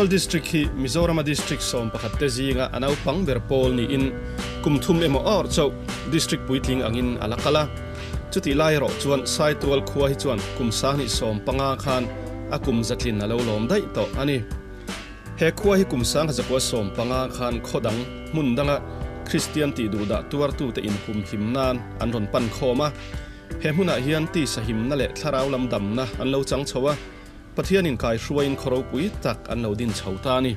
Saitual District hi Mizorama District 11 te zinga a naupang ber pawl niin kum thum emaw awr chauh District puitling angin a la kal a. Chutih lai erawh chuan Saitual khua hi chuan kum 2015 khan a kum zatlin a lo lawm daih tawh a ni. He khua hi kum 1915 khan khaw dang hmun danga Kristian tih duhdah tuartute inhumhim nan an rawn pan khawm a. He hmunah hian tisa himna leh thlarau lam damna an lo chang chho a, Pathianin kaihruaiin khaw ropui tak an lo din chho ta a ni.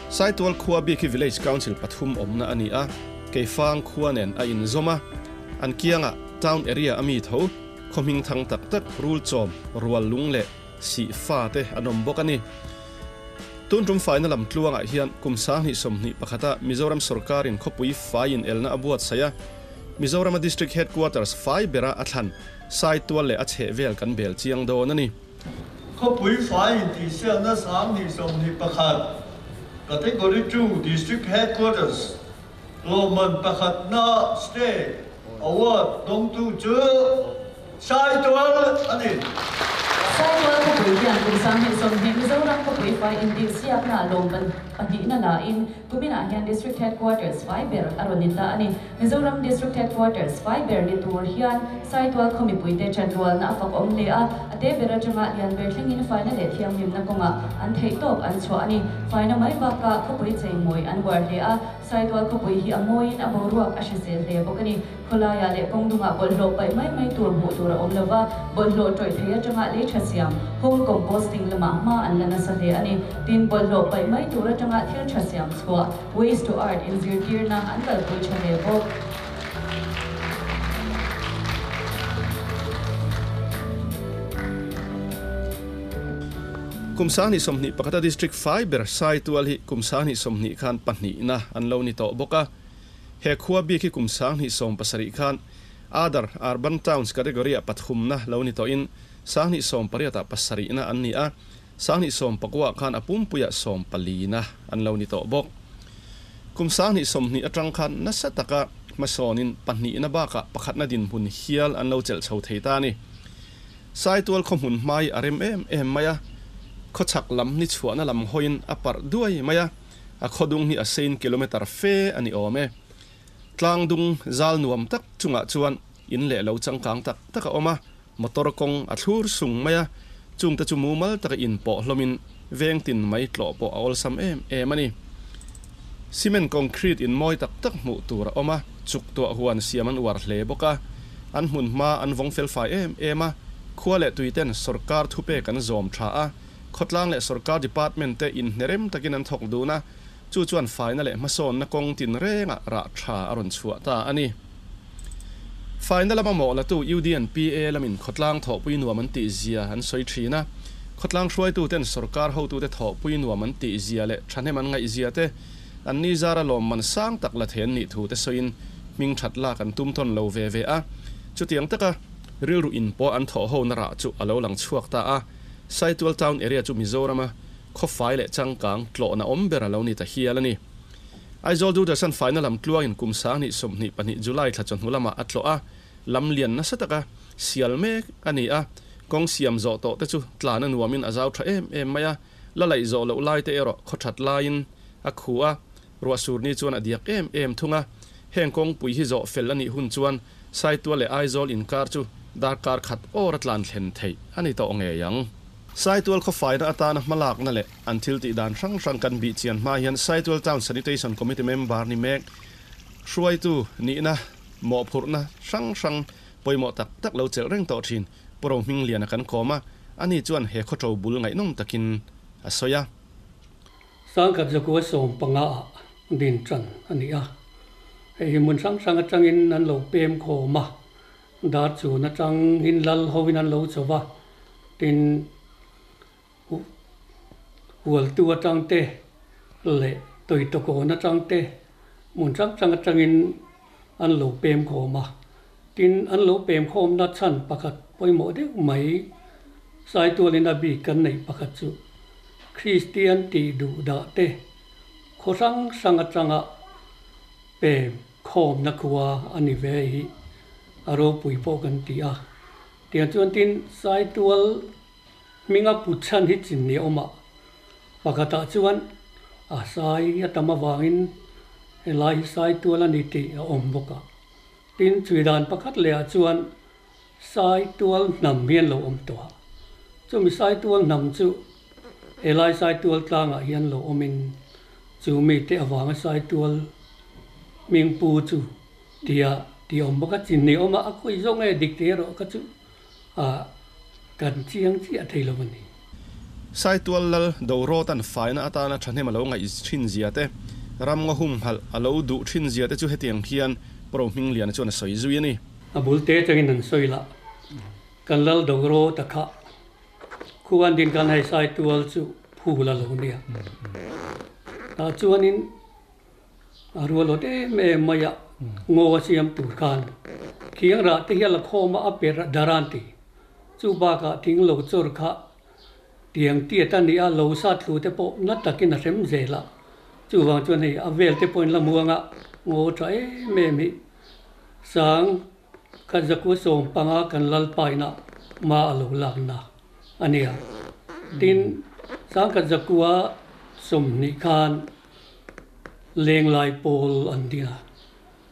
Saitual khua bik hi Village Council pathum awmna a ni a, Keifang khua nen a inzawm a, an kiangah Town Area a mi tho, khaw hming thang tak tak Rulchawm, Ruallung leh Sihfa te an awm bawk a ni. Tun tum faina lam tluangah hian kum 2021 a Mizoram sawrkarin khawpui fai inelna a buatsaih a, Mizorama District Headquarters fai bera a thlan Saitual leh a chhehvel kan bel chiang dawn a ni. Khawpui fai intihsiakna 2021 Category 2 District Headquarters lawmman pakhatna State Award dawngtu chu Saitual a ni. Saitual khawpui hian kum 2020 Mizoram khawpui fai intihsiakna lawmman pahnihna lain kuminah hian District Headquarters fai ber a rawn ni ta a ni. Mizoram District Headquarters fai ber ni tur hian Saitual khaw mipuite chanrualna a fak awm hle a, a te ber atanga lian ber thlengin faina leh thianghlimna kawngah an theihtawp an chhuah a ni. Faina mai bakah khawpui cheimawi an uar hle a, Saitual khawpui hi a mawiin a boruak a hrisel hle bawk a ni. Khawlaiah leh kawngdungah bawlhhlawh paih mai mai tur hmuh tur a awm lo va, bawlhhlawh tawih thei atanga lei tha siam, home composting, lamah hma an la nasa hle a ni. Tin, bawlhhlawh paih mai tur atanga thil tha siam chhuah, waste to art, inzirtirna an kalpui tha hle bawk. Kum 2021 a District fai ber Saitual hi kum 2020 khan pahnihna an lo ni tawh bawk a. He khua bik hi kum 2017 khan Other Urban Towns category-ah pathumna lo ni tawhin 2018-ah pasarihna an ni a, 2019 khan a pumpuiah sawmpalina an lo ni tawh bawk. Kum 2020 atang khan nasa taka hmasawnin pahnihna bakah pakhatna dinhmun hial an lo chelh chho thei ta a ni. Saitual khaw hmun hmai a rem em em mai a, khawchhak lam ni chhuahna lam hawiin a parh duai mai a, a khawdung hi a sein kilometre fe a ni awm e. Tlangdung zal nuam tak chungah chuan in leh lo changkang tak tak a awm a, motor kawng a thlur sung mai a, chungte chu mumal taka inpawh hlawmin veng tin mai tlawh pawh a awlsam em em a ni. Cement concrete in mawi tak tak hmuh tur a awm a, chuk tuah huan siam an uar hle bawk a, an hmun hma an vawng felfai em em a, khua leh tuiten sawrkar thupek an zawm tha a, Khawtlang leh sawrkar department te inhnerem takin an thawk dun a, chu chuan faina leh hmasawnna kawng tinrengah rah tha a rawn chhuah ta a ni. Faina lama mawh latu UDNPA lamin khawtlang thawhpui nuam an tih zia an sawi thin a, khawtlang hruaituten sawrkar hotute thawhpui nuam an tih zia leh thahnem an ngaih zia te, an ni zara lawmman sang tak la thei an nih thu te sawiin hming that lak an tum tawn lo ve ve a. Chutiang taka rilru inpawh an thawh hona rah chu a lo lang chhuak ta a. Saitual Town area chu Mizorama khawfai leh changkang tlawhna awm ber a lo ni ta hial a ni. Aizawl Doordarshan faina lam tluangin kum 2022 July thla chawhnu lamah a tlawh a, lam lian nasa taka sial mek a ni a, kawng siam zawh tawh te chu tlan a nuamin a zau tha em em mai a, la laih zawh loh lai te erawh khaw that laiin a khu a, ruahsur ni chuan a diak em em thung a. Heng kawngpui hi zawh fel a nih hun chuan Saitual leh Aizawl inkar chu darkar khat awr a tlan thlen theih a ni tawh ngei ang. Saitual khaw faina atana hmalakna leh an thil tih dan hrang hrang kan bih chian hma hian Saitual Town Sanitation Committee member ni mek hruaitu nihna mawhphurhna hrang hrang pawimawh tak tak lo chelh reng tawh thin Pu Rohmingliana kan kawm a, ani chuan he khaw ṭo bul ngaihnawm takin a sawi a. 1915 ah din ṭan a ni a. Hei hi hmun hrang hrang atangin an lo pem khawm a, dar chun atangin lal hoin an lo cho va, tin hualtu atang te leh tawitawkawn atang te hmun hrang hrang atangin an lo pem khawm a. Tin, an lo pem khawmna chhan pakhat pawimawh deuh mai Saitualin a bik kan neih pakhat chu Kristian tih duh dah te khaw hrang hrang atanga pem khawmna khua a ni ve hi a ropui pawh kan ti a. Tiang chuan tin Saitual hminga put chhan hi chin ni a awm a. Pakhatah chuan a sai a tam avangin helai hi sai tual a ni tih a awm bawk a. Tin, chhui dan pakhat lehah chuan sai tual hnam hi an lo awm tawh a. Chumi sai tual hnam chu helai sai tual tlangah hian lo awmin chu mite avanga sai tual hming pu chu tia tih a awm bawk a. Chin ni awm a, a khawi zawk nge dik tih erawh kha chu a kan chiang chiah thei lo a ni. Saitual lal Dorawtan faina atana thahnem a lo ngaih thin zia te, ram ngaw humhalh a lo duh thin zia te chu hetiang hian Pro Hmingliana chuan a sawi zui a ni. A bul te atangin an sawi lah, kan lal Dorawta kha khuan din kan hei Saitual chu phul a lo nia. Tah chuanin A rual awt em em mai a, ngaw a siam tur khan khiang rah te hian la khawm a, a per a dar an ti. Chu bakah thing lo chawr kha tiang tiat a ni a, lo sat thlu te pawh na takin a hrem zel a. Chuvang chuan hei a vel te pawhin la muang a, ngaw tha em em hi sang khat zakua 15 kan lalpaina hma a lo lakna a nia. Tin, sang khat zakua 20 khan Lenglai pawl an ding a,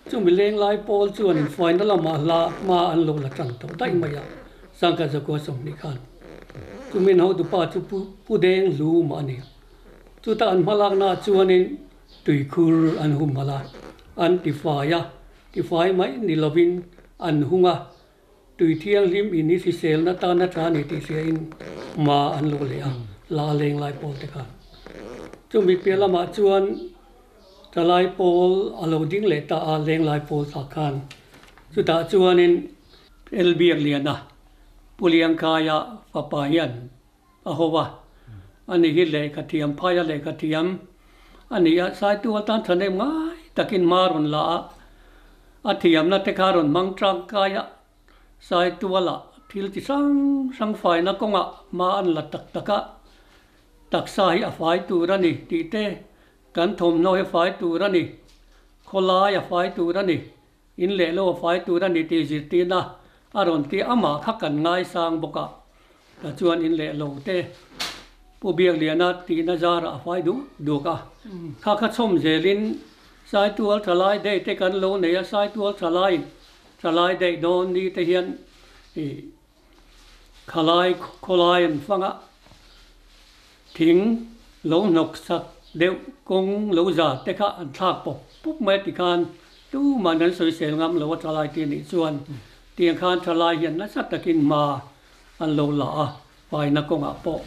chumi lenglai pawl chuan infuaina lamah hla hma an lo la tan tawh daih mai a, Sangkhat zakua 20 khan chumi an hotupa chu Pu Pu Deng Hlu mah a ni a, chutah an hmalaknaah chuanin tuikhur an humhalh a, an tifai a, tifai mai ni lovin an hung a, tui thianghlim in hi hriselna tana tha ni tih hriain hma an lo leh a, la lenglai pawl te khan. Chumi piah lamah chuan Thalai pawl a lo ding leh ta a, lenglai pawl tah khan. Chutah chuanin Elbiakliana, Pu Liangkhaia fapa hian a ho a, ani hi lehkha thiam phaia lehkha thiam a ni a, Saitu atan thahnem ngai takin hma rawn la a, a thiamna te kha rawn hmang tangkai a, Saituala thil chi hrang hrang faina kawngah hma an la tak tak a, taksa hi a fai tur a ni tih te, kan thawmhnaw hi a fai tur a ni, khawlai a fai tur a ni, In leh lo a fai tur a ni tih zirtirna a rawn ti amah kha kan ngaisang bawk a, ta chuan in leh lo te Pu Biakliana tihna zarah a fai duh duk a, kha kha chhawm zelin Saitual thalai daih te kan lo nei a, Saitual thalaiin thalai daih dawn ni te hian ih khalai khawlai an fang a, thing lo hnawk sak deuh kawng lo za te kha an thlak pawp pawp mai a tikhan tumah an sawisel ngam lo a thalai te nih chuan tiang khan thalai hian nasa takin hma an lo la a faina kawngah pawh.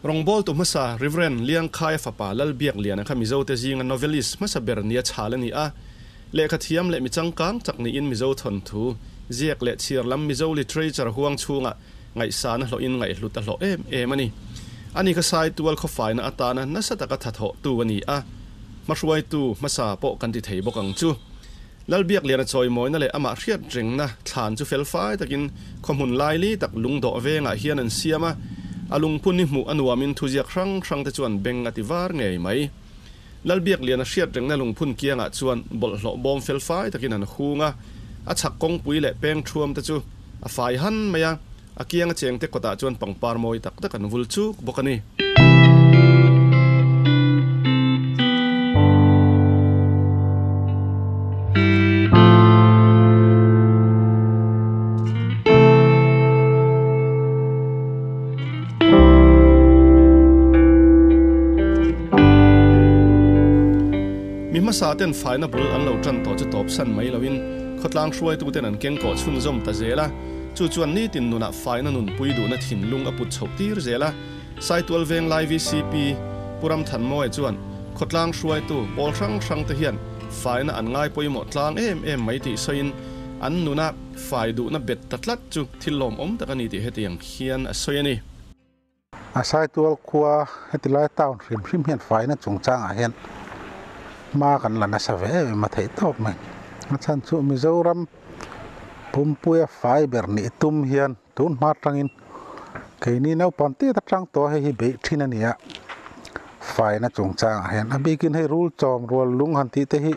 Rawngbawltu hmasa Rev. Liangkhaia fapa Lalbiakliana kha Mizote zinga novelist hmasa ber nia chhal a ni a. Lehkha thiam leh mi changkang tak niin Mizo thawnthu, ziak leh chhiar lam Mizo literature huang chhungah ngaihsan a hlawhin ngaihhlut a hlawh em em a ni. Ani kha Saitual khawfaina atana nasa taka thathawhtu a ni a, hmahruaitu hmasa pawh kan ti thei bawk ang chu. Lalbiakliana chawimawina leh amah hriat rengna thlan chu felfai takin khawhmun laili tak lungdawh vengah hian an siam a, a lungphun hi hmuh a nuamin thuziak hrang hrang te chuan beng a ti var ngei mai. Lalbiakliana hriat rengna lungphun kiangah chuan bawlhhlawh bawm felfai takin an hung a, a chhak kawngpui leh peng thuam te chu a fai han mai a, a kianga chengte kawtah chuan pangpar mawi tak tak an vul chuk bawk a ni. Mi hmasa ten faina bul an lo tan tawh chu tawp san mai loin khawtlang hruaitu ten an keng kawh chhunzawm ta zel a, chu chuan nitin nunah faina nunpui duhna thinlung a put chhoh tir zel a. Saitual Venglai VCP Pu Ramthanmawia chuan khawtlang hruaitu pawl hrang hrang te hian faina an ngai pawimawh tlang em em mai tih sawiin an nuna fai duhna bet ta tlat chu thil lawmawm tak a ni tih hetiang hian a sawi a ni. A Saitual khua heti lai town hrim hrim hian faina chungchangah hian hma kan la nasa ve em em a theih tawp mai. A chhan chu Mizoram pumpuia fai ber nih tum hian tun hma atangin keini naupang tiat atang tawh hei hi beih thin a ni a, faina chungchangah hian a bikin hei rul chawm rual lung han tih te hi.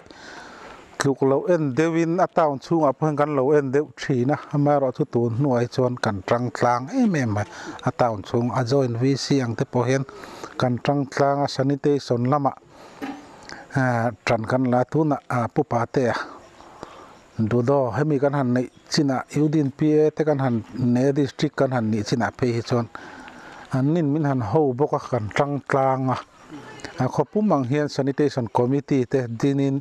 tluk lo en deuhin a town chhungah pawh hian kan lo en deuh thin a amaherawh chu tun hnuai chuan kan tang tlang em em mai a town chhung a joint V_C ang te pawh hian kan tang tlang a sanitation lamah ah tan kan la tunah ah pu Patea Dudo hemi kan han neih chinah Udin P_A te kan han nei a district kan han nih chinah phei hi chuan an nin min han ho bawk a kan tang tlang a. A khawpum ang hian sanitation committee te dinin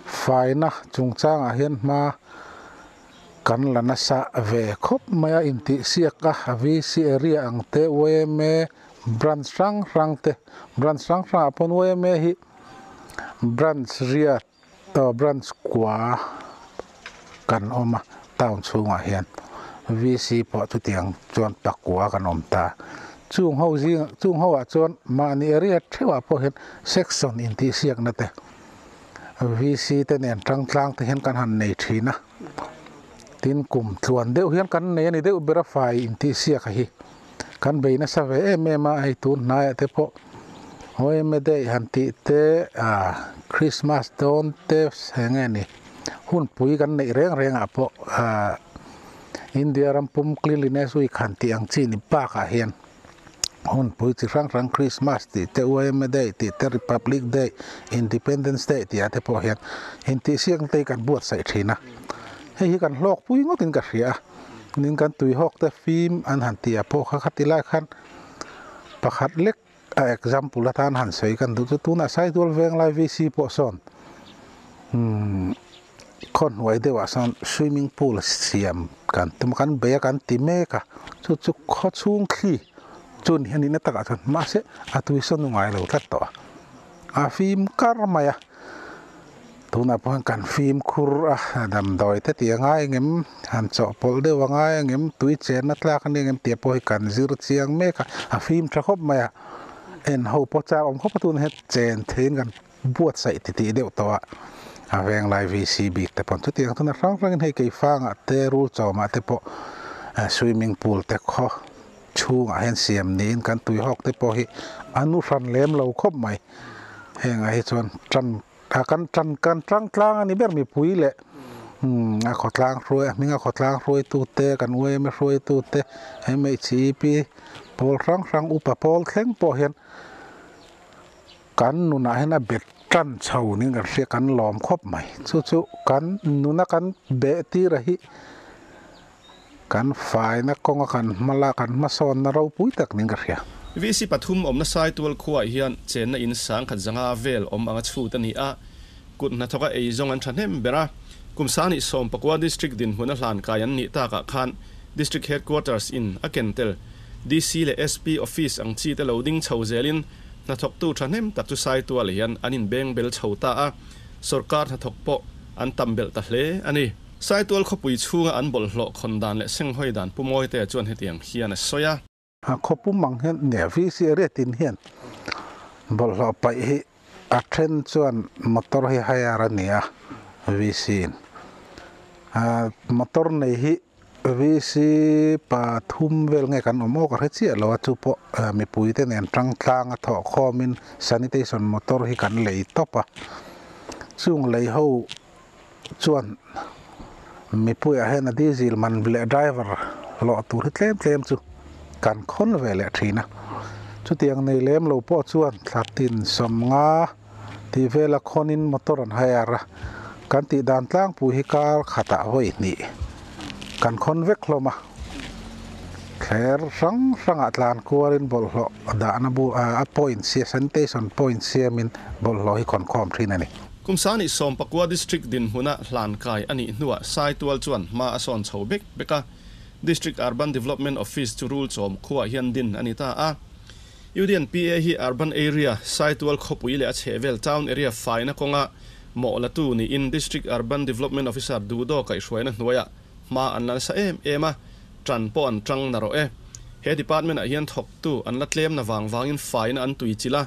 faina chungchangah hian hma kan la nasa ve khawp mai a, intihsiak a VC area ang te yma branch hrang hrang te branch hrang hrangah pawn yma hi branch riat aw branch kua kan awm a town chhungah hian VC pawh chutiang chuan pakua kan awm ta. Chung ho zing chung ho ah chuan mahni area theuh ah pawh hian section intihsiakna te VC te nen tang tlang te hian kan han nei thin a. Tin kum tluan deuh hian kan nei a ni deuh ber a fai intihsiak a hi. Kan bei nasa ve em em a hei tun hnaiah te pawh yma day han tih te ah Christmas dawn te eng nge ni hunpui kan neih reng reng ah pawh ah India ram pum cleanliness week han tih ang chi ni bakah hian hunpui chi hrang hrang Christmas tih te yma day tih te Republic day Independence day tih ah te pawh hian intihsiakna te hi kan buatsaih thin a hei hi kan hlawkpui ngawtin ka hria a. Nin kan tuihawk te fim an han tih ah pawh kha khati lai khan pakhat lek a example atan han sawi kan duh chu tunah Saitual Venglai VC pawh sawn umm khaw hnuai deuh ah sawn swimming pool siam kan tum a kan bei a kan ti mek a chu chu khaw chhung thli chu ni a nihna takah chuan mahse a tui sawn ngai lo tlat tawh a a fim kar mai a. Tunah pawh hian kan fimkhur a, damdawi te tih a ngai engem, han chawhpawlh deuh a ngai engem, tui chenna tlak a ni engem tih pawh hi kan zir chiang mek a, a fim tha khawp mai a, en ho pawh chak awm khawp a tunah hian chen theiin kan buatsaih ti tih deuh tawh a, a venglai VC bik te pawh chutiang tuna hrang hrangin hei keifangah te rul chawmah te pawh swimming pool te khaw chhungah hian siam niin kan tuihawk te pawh hi a nu hran lem lo khawp mai, hengah hi chuan tan. A kan tan kan tang tlang a ni ber mipui leh a khawtlang hruai a hming a khawtlang hruaitu te kan yma hruaitu te MHEP pawl hrang hrang upa pawl thleng pawh hian kan nunah hian a bet tan chho niin kan hria kan lawm khawp mai chu chu kan nuna kan beh tir a hi kan faina kawnga kan hma la kan hmasawnna ropui tak niin ka hria. VC pathum awmna Saitual khuaah hian chenna in sangkhat zanga vel awm anga chhut a ni a, kut hnathawka ei zawng an thahnem ber a. Kum sangnih sawmpakua District dinhmun a hlan kai an nih takah khan District Headquarters in a ken tel DC leh SP Office ang chi te lo ding chho zelin hnathawktu thahnem tak chu Saitual hian an inbeng bel chho ta a, sawrkar hnathawk pawh an tam belh ta hle a ni. Saitual khawpui chhunga an bawlhhlawh khawn dan leh senghawi dan Pu Mawitea chuan hetiang hian a sawi a. A khawpum ang hian neh VC area tin hian bawlhhlawh paih hi a then chuan motor hi hire a ni a VC in a motor nei hi VC pathum vel nge kan awm aw ka hre chiah lo a chu pawh mipui te nen tang tlang a thawh khawm in sanitation motor hi kan lei tawp a chung lei ho chuan mipuiah hian a diesel man leh driver hlawh tur hi tlem tlem chu kan khawn ve leh thin a, chutiang nei lem lo pawh chuan thla tin sawmnga tih vela khawnin motor an hire a, kan tih dan tlangpui hi kar khatah vawi hnih kan khawn vek hlawm a, thler hrang hrangah tlan kualin bawlhhlawh dahna bu a point siam sanitation point siamin bawlhhlawh hi khawn khawm thin a ni. Kum sangnih sawmpakua District dinhmuna hlan kai a nih hnuah Saitual chuan hma a sawn chho bek bek a, District Urban Development Office chu rul chawm khuaah hian din a ni ta a. UDNPA hi Urban Area, Saitual khawpui leh a chhehvel Town Area faina kawnga mawh latu niin District Urban Development Officer Duhdaw kaihhruaina hnuaiah hma an la nasa em em a, ṭan pawh an ṭang narawh e. He department-ah hian thawktu an la tlemna vang vangin faina an tuichilh a,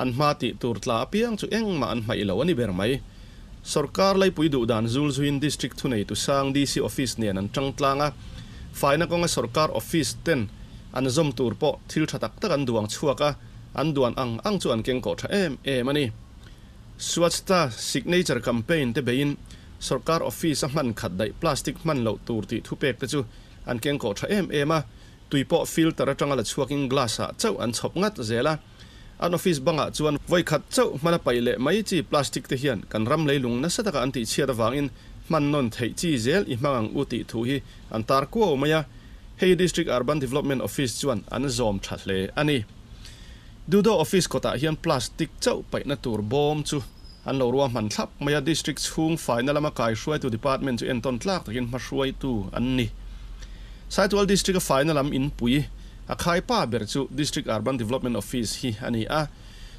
An hma tih tur tla apiang chu engmah an hmaih lo a ni ber mai. Sorkar laipui duh dan zul zuiin District thuneitu sang DC Office nen an tang tlang a, faina kawnga sorkar office ten an zawm tur pawh thil tha tak tak an duang chhuak a, an duan ang ang chu an keng kawh tha em em a ni. Swachhta Signature Campaign te beiin sorkar office a hman khat daih plastic hman loh tur tih thupek te chu an kengkawh tha em em a, tui pawh filter atanga la chhuakin glass ah chauh an chhawp ngat zel a. An office bangah chuan vawi khat chauh hmana paih leh mai chi plastic te hian kan ram leilung nasa taka an tihchhiat avangin hman nawn theih chi zel i hmang ang u tih thu hi an tar kuau mai a, hei District Urban Development Office chuan an zawm tha hle a ni. Dudo Office kawtah hian plastic chauh paihna tur bawm chu an lo ruahman thlap mai a, District chhung faina lama kaihruaitu Department chu entawn tlak takin hmahruaitu an ni. Saitual District-a faina lam inpui a khai pa ber chu District Urban Development Office hi a ni a,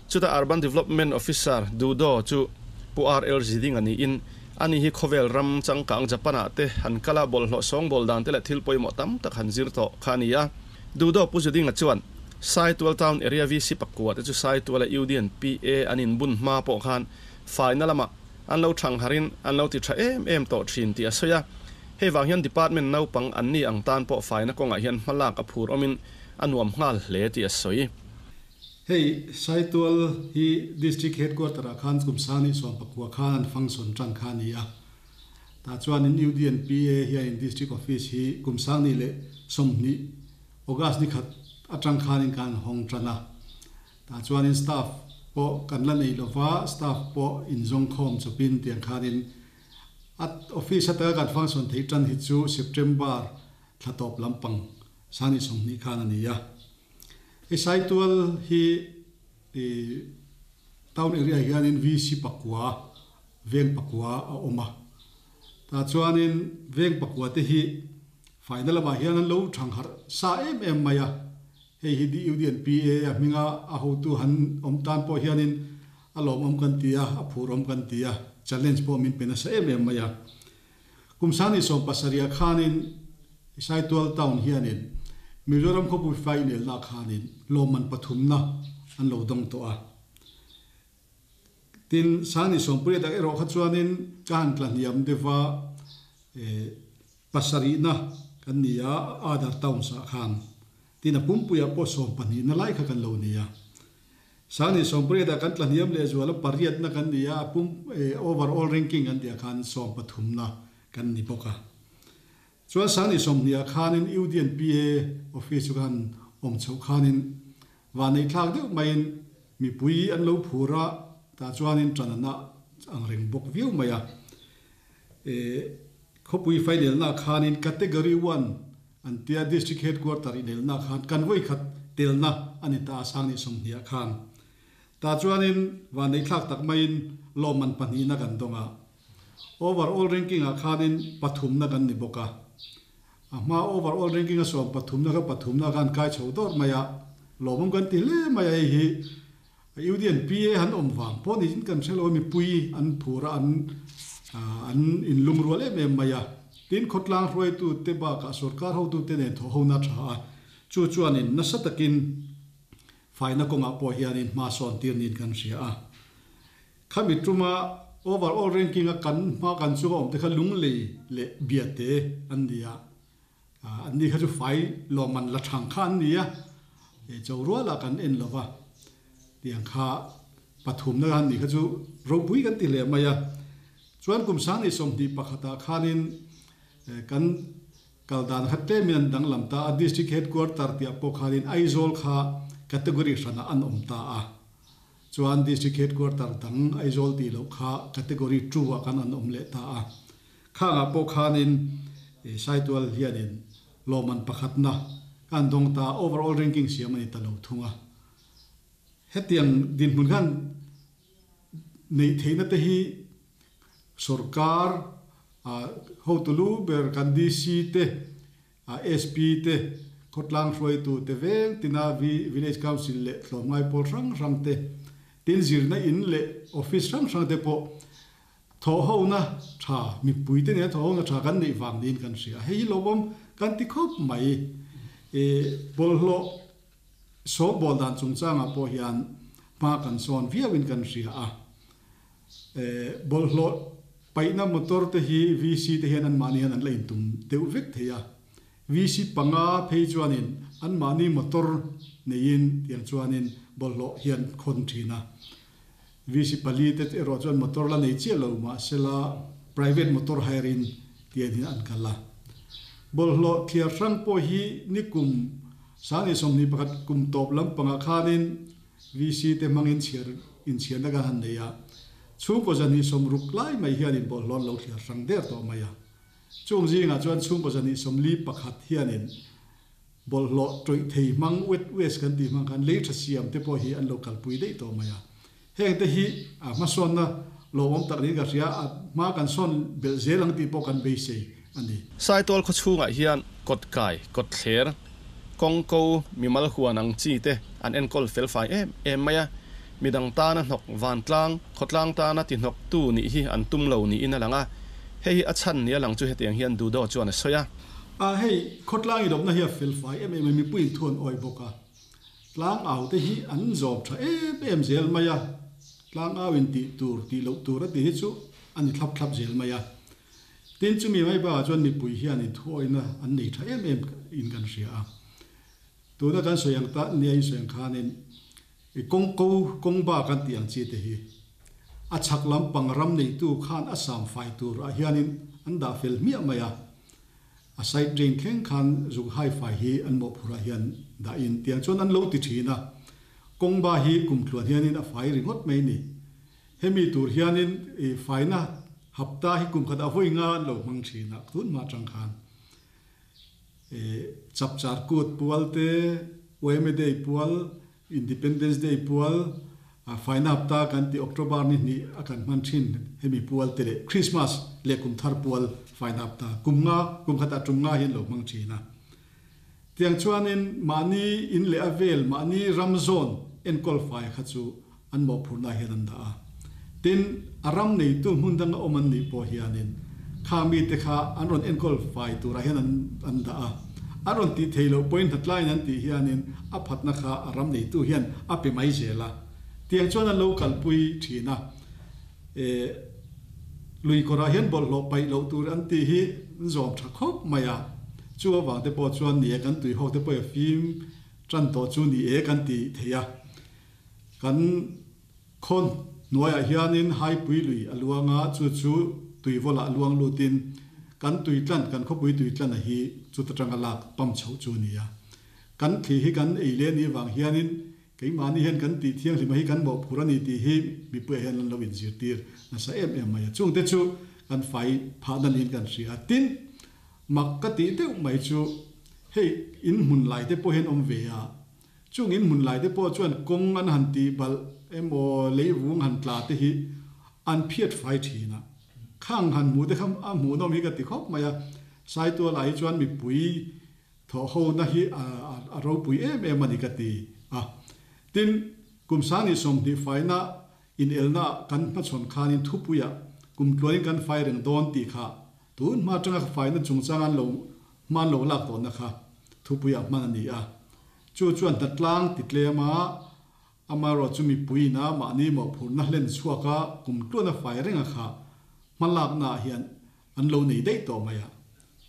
chutah Urban Development Officer, Dudo, chu Pu RL Zidinga niin ani hi khawvel ram changkang Japan-ah te han kal a, bawlhhlawh sawngbawl dan te leh thil pawimawh tam tak han zir tawh kha a ni a. Dudo Pu Zidinga chuan Saitual Town Area VC pakua te chu Saituala UDN PA an inbun hma pawh khan faina lamah an lo thang harin an lo ti tha em em tawh thin tih a sawi a. Hei vang hian Department naupang an ni ang tan pawh faina kawngah hian hmalak a phur awmin a nuam nghal hle tih a sawi. Hei Saitual hi District Headquarter ah khan kum sangni 14 khan an function tan kha a ni a. Tah chuanin UDN PA hianin District Office hi kum 2020 August ni khat atang khanin kan hawng tan a, tah chuanin staff pawh kan la nei lova, staff pawh inzawngkhawm chawpin tiang khanin a office atanga kan function theih tan hi chu September thla tawp lampang 2020 khan a ni a. Hei Saitual hi town area hianin VC pakua, veng pakua a awm a, tah chuanin veng pakua te hi Faina lamah hian an lo thang harh sa em em mai a, hei hi DUDNPA a hminga a hotu han awm tan pawh hianin a lawmawm kan ti a, a phurawm kan ti a, challenge pawh min pe nasa em em mai a. Kum 2017 ah khanin Saitual Town hianin Mizoram khawpui fai inelna khanin lawmman pathumna an lo dawng tawh a. Tin, 2018 tak erawh kha chuanin ka han tla hniam deuh va, Pasarihna kan ni a, Adar Towns ah khan. Tin a pumpuiah pawh sawmpahnihna lai kha kan lo ni a. 2018 ah kan tlahniam leh zual a, pariatna kan ni a, a pum overall ranking kan tih ah khan sawmpathumna kan ni bawk a. Chuan 2020 ah khanin UDN PA office chu khan awm chhoh khanin vanneihthlak deuh maiin mipui an lo phur a, tah chuanin tanana ang reng bawk viau mai a. Khawpui fainelna khanin Category One an tia District Headquarter inelna khan kan vawi khat telna a ni ta a 2020 ah khan. Tah chuanin vanneihthlak tak maiin lawmman pahnihna kan dawng a. Overall ranking ah khanin pathumna kan ni bawk a. A hma overall ranking a sawmpathumna kha pathumna khan kai chho dawr mai a, lawmawm kan ti hle mai a hei hi. UDN PA han awm vang pawh niin kan hre lo a, mipui an phur a, an an inlungrual em em mai a. Tin, khawtlang hruaitute bakah sorkar hotute nen thawhhona a tha a, chu chuanin nasa takin faina kawngah pawh hianin hma sawn tir niin kan hria a. Khami tuma overall ranking a kan hma kan chunga awmte kha Lunglei leh Biate an ni a. An ni kha chu fai lawmman la thang kha an ni a, cho rualah kan en lo va, tiang kha pathumna an ni kha chu ropui kan ti hle mai a. Chuan kum 2021 ah khanin kan kal dan kha tlemin an danglam ta a, District Headquarter tih ah pawh khanin Aizawl kha category hranah an awm ta a. Chuan District Headquarter dang Aizawl tih loh kha category 2 ah khan an awm leh ta a. Khangah pawh khanin Saitual hianin lawmman pakhatna kan dawng ta, overall ranking siam a ni ta lo thung a. Hetiang dinhmun khan neih theihna te hi sorkar hotu lu ber kan DC te, SP te, khawtlang hruaitu te veng tina Village Council leh tlawmngai pawl hrang hrang te, tin zirna in leh office hrang hrang te pawh Thawhhona tha, mipuite nena thawhhona tha kan neih vang niin kan hria. Hei hi lawmawm kan ti khawp mai. I bawlhhlawh sawkbawl dan chungchangah pawh hian hma kan sawn viauin kan hria a. Bawlhhlawh paihna motor te hi VC te hian anmahni hian an la intum deuh vek thei a. VC panga phei chuanin anmahni motor neiin tiang chuanin bawlhhlawh hian khawn thin a. VC pali te erawh chuan motor la nei chiah lo mahsela private motor hire in tian in an kal a. Bawlhhlawh thliar hrang pawh hi nikum 2021 kum tawp lampangah khanin VC te hmangin chhiar inchhiarna kan han nei a, chhungkaw zahnih sawmruk lai mai hianin bawlhhlawh an lo thliar hrang der tawh mai a. Chung zingah chuan chhungkaw 241 hianin bawlhhlawh tawih thei hmang wet waste kan tih hmang khan lei tha siam te pawh hi an lo kalpui daih tawh mai a. Heng te hi a hmasawnna lawmawm tak niin ka hria a, hma kan sawn belh zel ang tih pawh kan beisei a ni. Saitual khaw chhungah hian kawt kai, kawt thler, kawng ko, mimal huan ang chi te an enkawl fel fai em em mai a. Midang tana hnawk vantlang, khawtlang tana ti hnawktu nih hi an tum lo niin a lang a. Hei hi a chhan ni a lang chu hetiang hian Dudo chuan a sawi a. A, hei khawtlang inawpna hi a fel fai em em a, mipuiin thu an awi bawk a. Tlang au te hi an zawm tha em em zel mai a, tlang au in tih tur tih loh tur a tih hi chu a ni thlap thlap zel mai a. Tin, chumi mai bakah chuan mipui hian inthuawina an nei tha em em in kan hria a. Tuna kan sawi ang ta nia in sawi ang khanin i kawng ko kawng ba kan tih ang chi te hi a chhak lampang ram neitu khan a sam fai tur ah hianin an dah fel hmiah mai a. A side drain thleng khan zuk hai fai hi an mawhphurh ah hian dah in tiang chuan an lo ti thin a. Kawng ba hi kum tluan hianin a fai ringawt mai ni. Hemi tur hianin i faina hapta hi kum khat a vawi nga an lo hmang thin a tun hma atang khan i chapchar kut pual te, Ueme Day pual, Independence Day pual, a faina hapta kan tih October ni hnih a kan hman thin hemi pual te leh Christmas leh kum thar pual faina hapta kum nga kum khatah tum nga hi an lo hmang thin a. Tiang chuanin mahni in leh a vel mahni ram zawn enkawl fai kha chu an mawhphurhna ah hian an dah a. Tin, a ram neitu hmun danga awm an nih pawh hianin kha mite kha an rawn enkawl fai turah hian an an dah a. An rawn tih theih loh pawhin hnatlaiin an tih hianin a phatna kha a ram neitu hian a pe mai zel a. Tiang chuan an lo kalpui thin a. E, lui kawrah hian bawlhhlawh paih loh tur an tih hi an zawm tha khawp mai a. Chu avang te pawh chuan ni e kan tuihawk te pawh i fim tan tawh chu ni e kan ti thei a. Kan khaw hnuaiah hianin haipui lui a luang a, chu chu tuivawlah luang lutin kan tuitlan, kan khawpui tuitlana hi chuta tanga lak pam chhoh chu a ni a. Kan thli hi kan ei leh anih avang hianin keimahni hian kan tih thianghlima hi kan mawhphur a ni tih hi mipuiah hian an lo inzirtir nasa em em mai a. Chungte chu kan fai phahna niin kan hria a. Tin, mak ka tih deuh mai chu hei in hmun lai te pawh hian awm ve a, Chung in hmun lai te pawh chuan kawng an han tih balh emaw lei vung han tla te hi an phiat fai thin a. Khang han hmuh te kha a hmuhnawm hi ka ti khawp mai a. Saitual ah hi chuan mipui thawh ho na hi a ropui em em a ni ka ti a. Tin, kum 2020 faina inelna ah kan hmachhawn khanin thupuiah kum tluanin kan fai reng dawn tih kha tun hma atanga faina chungchang an lo hman lo lak tawhna kha thupuiah hman a ni a. Chu chuan hnatlang ti tlem a, amaherawh chu mipuiin a mahni mawhphurhna hlen chhuak a kum tluan a fai reng a kha hmalakna ah hian an lo nei daih tawh mai a.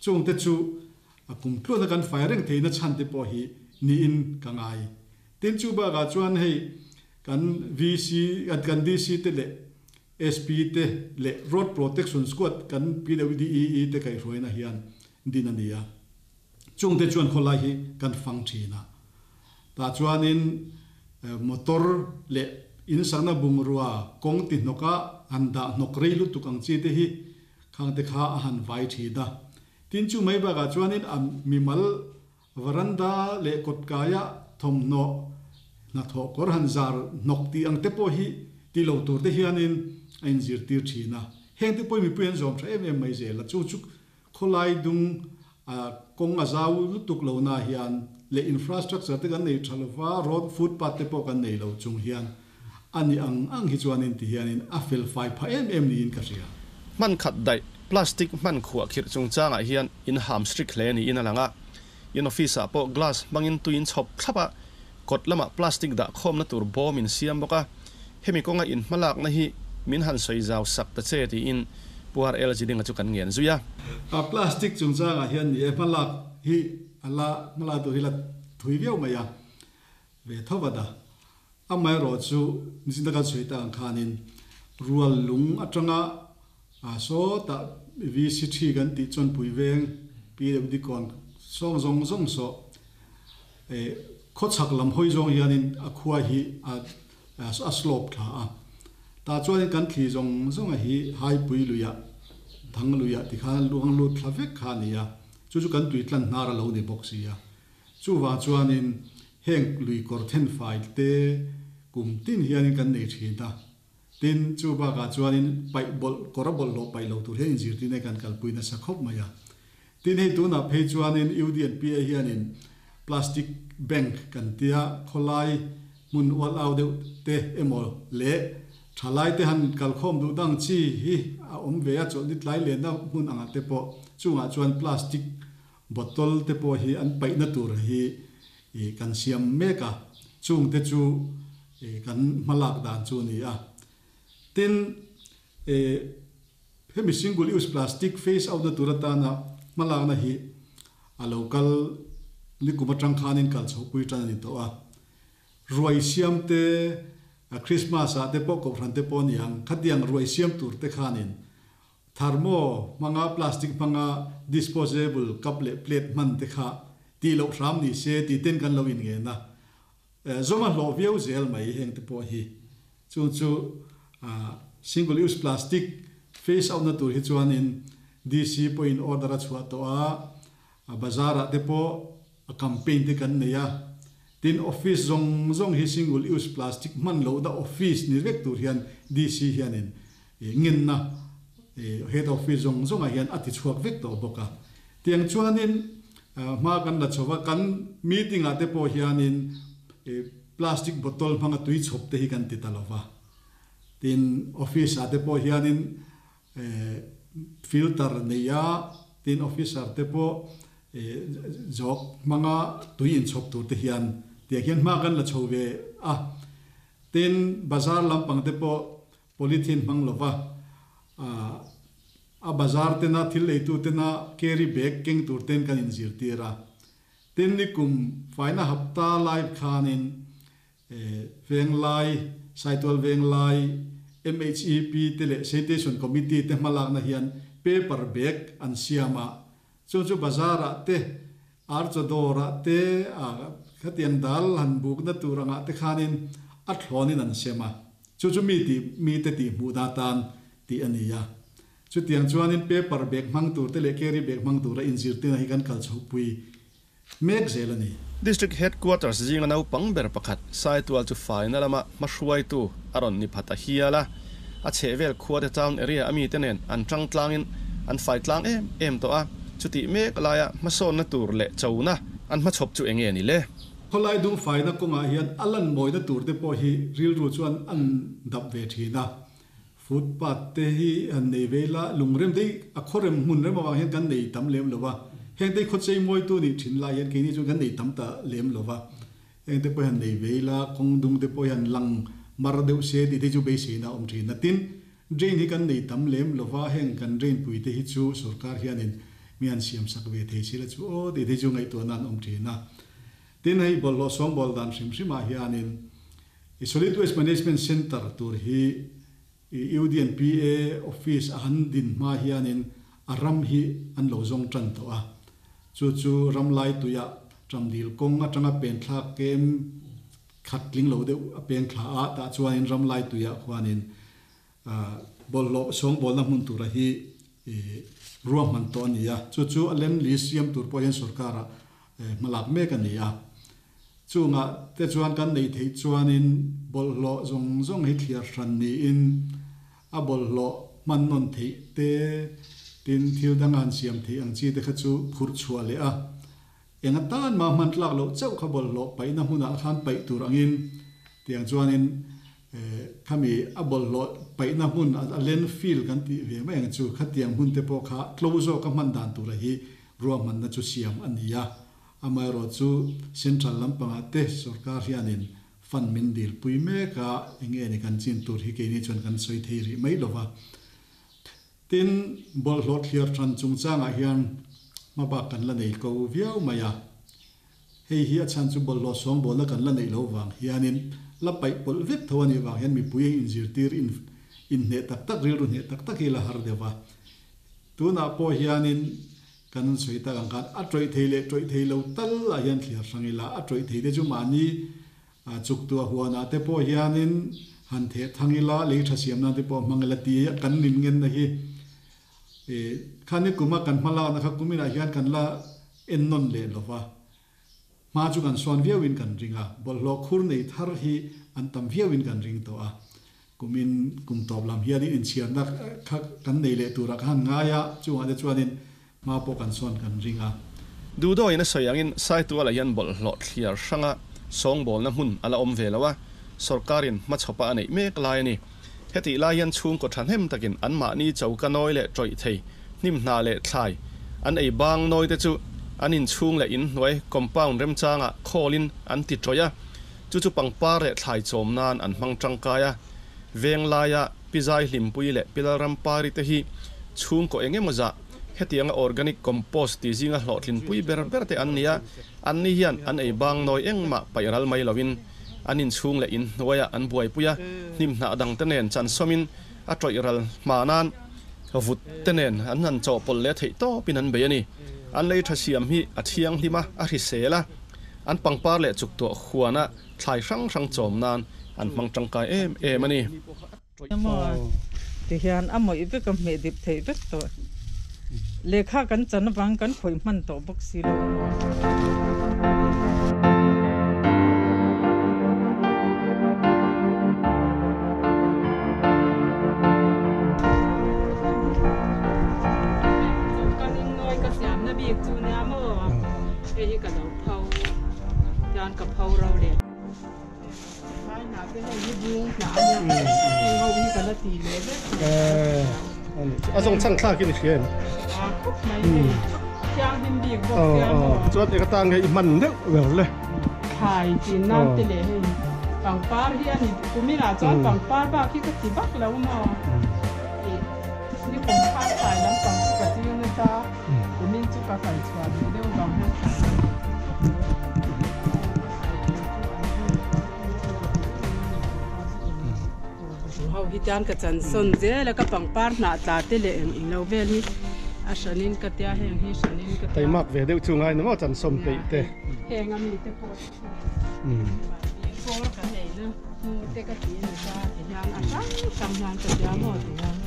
Chungte chu a kum tluan a kan fai reng theihna chhan te pawh hi niin ka ngai. Tin chu bakah chuan hei kan VC kan DC te leh SP te leh Road Protection Squad kan PWDEE te kaihhruaina hian din a ni a. Chungte chuan khawlai hi kan fang thin a, tah chuanin motor leh in sakna bungrua kawng ti hnawka han dah hnawk rei lutuk ang chi te hi khangte kha a han vai thin a. Tin chu mai bakah chuanin a mimal varanda leh kawtkaia thawmhnaw hnathawh kawr han zar hnawk tih ang te pawh hi ti lo tur te hianin a inzirtir thin a. Hengte pawh hi mipui an zawm tha em em mai zel a, chu chu Khawlai dung a kawng a zau lutuk lo na hian leh infrastructure te kan nei tha lova, road footpath te pawh kan nei lo chung hian a ni ang ang hi chuanin ti hianin a fel fai phah em em niin ka hria. Hman khat daih plastic hman khuah khirh chungchangah hian in ham strict hle niin a lang a, in office ah pawh glass hmangin tui in chhawp thlap a, kawt lamah plastic dah khawmna tur bawm in siam bawk a, hemi kawnga in hmalakna hi min han sawi zau sak ta che tiin Pu RL Zidinga chu kan ngen zui a. A plastic chungchangah hian ni e hmalak hi a la hmala tur hi la thui viau mai a, ve tho vat a. Amaherawhchu nichin taka sawi tak ang khanin rual lung atanga sawtah VC thi kan tih chuan pui veng PWD kawn sawng zawng zawng saw khawchhak lam hawi zawng hianin a khua hi a slope thla a. Tah chuanin kan thli zawng zawnga hi Haipui luiah, Thang luiah tikhan luang lut thla vek kha a ni a, chu chu kan tui tlan hnar a lo ni bawk si a. Chuvang chuanin heng lui kawr thenfai te kum tin hianin kan nei thin a. Tin, chu bakah chuanin paih bawlh, kawr a bawlhhlawh paih lo tur hian inzirtirna hi kan kalpui nasa khawp mai a. Tin, hei tunah phei chuanin UDNPA hianin plastic bank kan tia khawlai hmun ual au deuh te emaw leh thalai te han kalkhawm duh dang chi hi a awm ve a, chawlhni tlai lenna hmun angah te pawh chungah chuan plastic Bottle te pawh hi an paihna tur hi kan siam mek a, chung te chu kan hmalak dan chu a ni a. Tin, hemi single use plastic phase out na tur atana hmalakna hi a lo kal nikum atang khanin kal chhohpui tan a ni tawh a. Ruai siam te, Christmas ah te pawh kohhran te pawh a ni ang, khatiang ruai siam tur te khanin Thermo hmanga plastic hmanga disposable cup leh plate hman te kha tih loh hram ni se tih ten kan lo inngen a, zawm a hlawh viau zel mai heng te pawh hi. Chung chu single use plastic phase out na tur hi chuanin DC pawhin order a chhuah tawh a, bazar ah te pawh a campaign te kan nei a, tin office zawng zawng hi single use plastic hman loh na office ni vek tur hian DC hianin ngenna head office zawng zawngah hian a ti chhuak vek tawh bawk a. Tiang chuanin hma kan la chho va, kan meeting ah te pawh hianin plastic bottle hmanga tui chhawp te hi kan ti ta lo va, tin office ah te pawh hianin Filter nei a, tin officer te pawh jog hmanga tui inchhawp tur te hian tiang hian hma kan la chho ve a. Tin bazar lampang te pawh polythene hmang lova a bazar tena thil eitu tena carry bag keng tur ten kan inzirtir a. Tin nikum faina hapta lai khanin Venglai, Saitual Venglai, MHEP te leh Sanitation Committee te hmalakna hian paper bag an siam a, chu chu bazar-ah te, archaw dawr-ah te, khatiang dal han bukna tur angah te khanin a thlawnin an sem a, chu chu mi tih mite tihhmuhna atan tih a ni a. Chutiang chuanin paper bag hmang tur te leh carry bag hmang tura inzirtirna hi kan kal chhohpui mek zel a ni. District Headquarters zinga naupang ber pakhat Saitual chu faina lama hmahruaitu a rawn ni phat a hial a, a chhehvel khuate town area a mite nen an tang tlangin an fai tlang em em tawh a, chutih mek laia hmasawnna tur leh chona an hmachhawp chu enge ni le? Khawlai dung faina kawngah hian a lan mawina turte pawh hi rilru chuan an dap ve thin a, Footpath te hi han nei ve ila, lungrem te hi a khawrem hmun rem avang hian kan nei tam lem lo va, heng te hi khawchei mawitu nih thin lai hian keini chuan kan nei tam ta lem lo va, heng te pawh hi han nei ve ila, kawng dung te pawh hi han lang mar deuh se tih te chu beiseina a awm thin a. Tin, drain hi kan nei tam lem lo va, heng kan drain pui te hi chu sorkar hianin mi han siam sak ve thei sila chu aw tih te chu ngaihtuahna an awm thin a. Tin, hei bawlhhlawh sawngbawl dan hrim hrimah hianin I Solid Waste Management Centre tur hi i UDNPA office a han din hma hianin a ram hi an lo zawng tan tawh a. Chu chu ram lai tuiah Ṭamdil kawng aṭanga pen thlak kem khat tling lo deuh a peng thla a, tah chuanin ram lai tuiah khuanin bawlhhlawh sawngbawlna hmun tura hi ruahman tawh a ni a. Chu chu a lem list siam tur pawh hian sorkarah hmalak mek a ni a. Chungah te chuan kan neih theih chuanin bawlhhlawh zawng zawng hi thliar hran niin a bawlhhlawh hman nawn theih te, tin thil danga han siam theih ang chi te kha chu phurh chhuah leh a, eng atan mah hman tlak loh chauh kha bawlhhlawh paihna hmunah khan paih tur angin tiang chuanin khami a bawlhhlawh paihna hmun a landfill kan tih ve mai ang chu khatiang hmun te pawh kha tlo zawka hman dan tura hi ruahmanna chu siam a ni a. Amaherawh chu Central lampangah te sorkar hianin fund min dilpui mek a, enge ni kan chin tur hi keini chuan kan sawi thei rih mai lova. Tin, bawlhhlawh thliar than chungchangah hian hmabak kan la nei ko viau mai a. Hei hi a chhan chu bawlhhlawh sawngbawlna kan la neih loh vang hianin la paih pawlh vek tho a nih vang hian mipui in zirtir in inhneh tak tak rilru hneh tak tak hi la har deuh a. Tunah pawh hianin kan sawi tak ang khan a tawih thei leh tawih thei lo tal ah hian thliar hrang ila, a tawih thei te chu mahni chuk tuah huanah te pawh hianin han theh thang ila, lei tha siam nan te pawh hmang ila ti kan inngenna hi khani kuma kan hma lakna kha kuminah hian kan la ennawn leh lo va. Hma chu kan sawn viauin kan ring a, bawlhhlawh khur nei thar hi an tam viauin kan ring tawh a. Kumin kum tawp lam hianin inchhiarna kha kan nei leh turah ka han ngai a, chungah te chuanin hma pawh kan sawn kan ring a. Duhdawiin a sawi angin Saitualah hian bawlhhlawh thliar hranga sawngbawlna hmun a la awm ve lo a, sawrkarin hmachhawpa a neih mek lai a ni. Hetih lai hian chhungkaw thahnem takin anmahni choka nawi leh tawih thei, hnim hna leh thlai an ei bang nawi te chu an inchhung leh inhnuai compound remchangah khawlin an ti tawih a, chu chu pangpar leh thlai chawm nan an hmang tangkai a. Veng laia Pizai Hlimpui leh Pilalram Pari te hi chhungkaw eng emaw zah hetianga organic compost ti zinga hlawhtlinpui ber ber te an ni a, anni hian an ei bang nawi engmah paih ral mai loin an inchhung leh inhnuaiah an buaipui a, hnim hnah dang te nen chansawmin a tawih ral hma nan vut te nen an han chawhpawlh leh theih tawpin an bei a ni. An lei tha siam hi a thianghlim a, a hrisel a, an pangpar leh chuktuah huana thlai hrang hrang chawm nan an hmang tangkai em em a ni. Emaw tihian a mawih vek a, hmeh dip theih vek tawh. Lehkha kan chan avang kan khawih hman tawh bawk si lo maw. Ka siamna bik chu nia maw, hei hi ka lo pho, tian ka pho ro leh. A zawng chhan thlak in i hria em? Chuan eng atan nge i hman deuh ber le? Thlai chin nan te leh hei pangpar hi a ni kuminah chuan pangpar bak hi ka ti vak lo maw? Ni kum khan thlai lampang chu ka ching nasa kumin chu ka kal chhuah duh deuh vang hian thlai lampang chu ka ti vak lo. Ho hi chuan ka chan sawn zel a ka pangpar hnah tla te leh eng eng lo vel hi a hranin ka tia heng hi hranin ka tia. Taimak ve deuh chu ngai ni maw chan sawm peih te. Heng ami te pawh bawr ka nei na hnu te ka ti ni ta ti hian a hrang hrang hian ka tia maw ti hian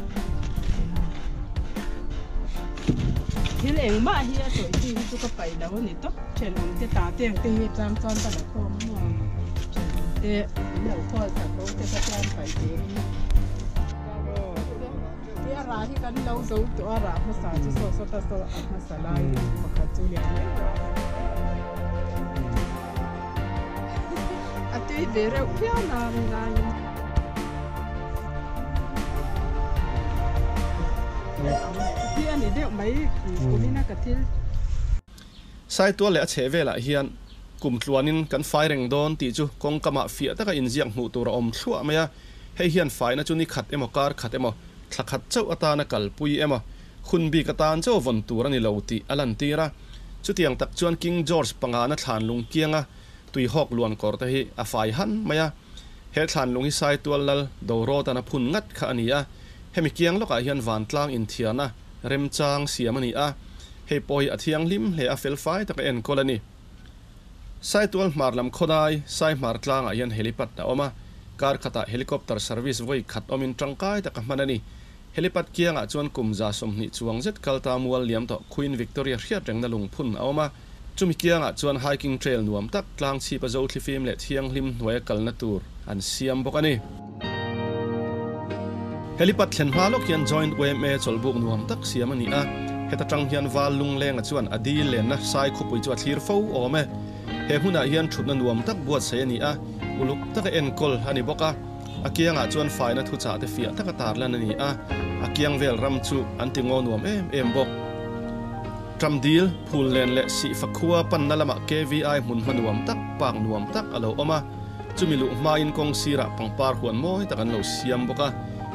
thil engmah hi a tawih chi hi chu ka paih lo a ni tawp thenawm te ta te ang te hi tlang chuan ka la khawm a maw thenawm te in lo khawl tak ro te ka chuan paih ve hi ti a rah hi kan lo zo tawh a rah hmasa chu saw saw ta saw a hmasa lai pakhat chu lian deuh rah a tui ve reuh phian a rinaiin. Hi a ni deuh mai kumina ka thil. Saitual leh a chheh velah hian kum tluanin kan fai reng dawn tih chu kawngkamah fiah taka inziak hmuh tur a awm thluah mai a, hei hian faina chu ni khat emaw kar khat emaw thla khat chauh atana kalpui emaw hun bik atan chauh vawn tur a ni lo tih a lantir a. Chutiang tak chuan King George pangana thlan lung kianga tuihawk luan kawr te hi a fai han mai a. He thlan lung hi Saitual lal Dorawtana phun ngat kha a ni a. Hemi kiang lawkah hian vantlang inthiarna remchang siam a ni a. Hei pawh hi a thianghlim hle a felfai taka enkawl a ni. Saitual hmar lam khawdai Saihmar tlangah hian helipad a awm a. Kar khatah helicopter service vawi khat awmin tangkai taka hman a ni. Helipad kiangah chuan kum 120 chuang zet kal ta mual liam tawh Queen Victoria hriat rengna lungphun a awm a. Chumi kiangah chuan hiking trail nuam tak tlang chhip a zo thlifim leh thianghlim hnuaia kalna tur an siam bawk a ni. Helipad thlen hma lawk hian Joint YMA chawlhbuk nuam tak siam a ni a, heta tang hian val lunglenga chuan a dil lenna sai khawpui chu a thlir fo awm e. He hmunah hian thutna nuam tak buatsaih a ni a, uluk taka enkawl a ni bawk a. A kiangah chuan faina thuchah te fiah taka tarlan a ni a, a kiang vel ram chu an ti ngaw nuam em em bawk. Ṭamdil, phul len leh sihfa khua panna lamah KVI hmun hma nuam tak, park nuam tak a lo awm a, chumi luh hmain kawng sirah pangpar huan mawi tak an lo siam bawk a.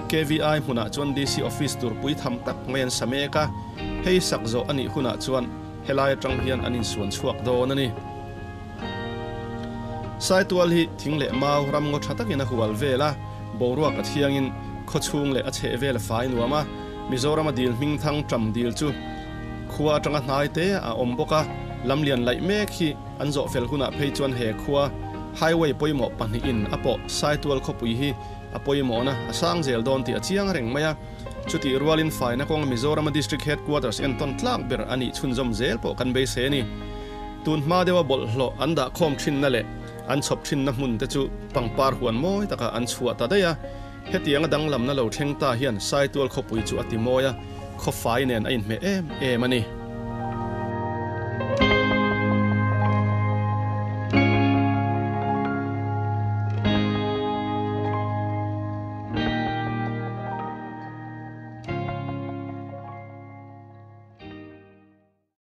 KVI hmunah chuan DC office tur pui tham tak mai an sa mek a, hei sak zawh a nih hunah chuan helai atang hian an insuan chhuak dawn a ni. Saitual hi thing leh mau ram ngaw tha takin a hual vel a, boruak a thiangin khawchhung leh a chheh vel a fai nuam a, Mizorama dil hming thang ṭam dil chu khua aṭanga hnai te a awm bawk a, lamlian laih mek hi an zawh fel hunah phei chuan he khua highway pawimawh pahnihin a pawh Saitual khawpui hi a pawimawhna a sang zel dawn tih a chiang reng mai a, chutih rualin faina kawnga Mizorama District Headquarters entawn tlak ber a nih chhunzawm zel pawh kan beisei a ni. Tun hma deuha bawlhhlawh an dah khawm thinna leh an chhawp thinna hmun te chu pangpar huan mawi takah an chhuah ta daih a, hetianga danglamna lo thleng ta hian Saitual khawpui chu a ti mawi a, khawfai nen a inhmeh em em a ni.